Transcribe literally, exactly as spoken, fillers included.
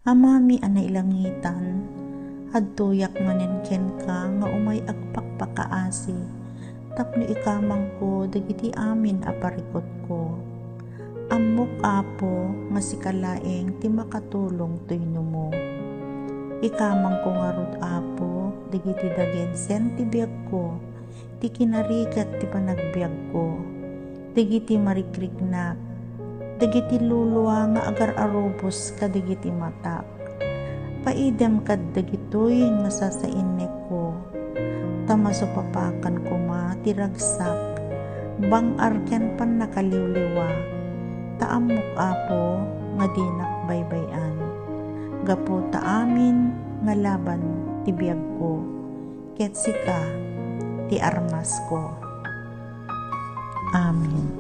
Amami a nailangitan, adtoyak manen kenka nga umay agpakpakaasi tapno ikamangko dagiti amin a parikutko. Ammok, Apo, nga sika laeng ti makatulong toy numo. Ikamangko ngarud, Apo, dagiti dagensen ti biagko, ti kinarigat ti panagbiagko, dagiti marikriknak, dagiti lulua nga agar-arubos kadagiti matak. Paidem kad dagitoy nga sasainnekko, ta masupapakan koma ti ragsak, bang-ar ken pannakaliwliwa, ta ammok, Apo, nga dinak baybay-an. Gapu ta amin nga laban ti biagko, ket sika ti armasko. Amen.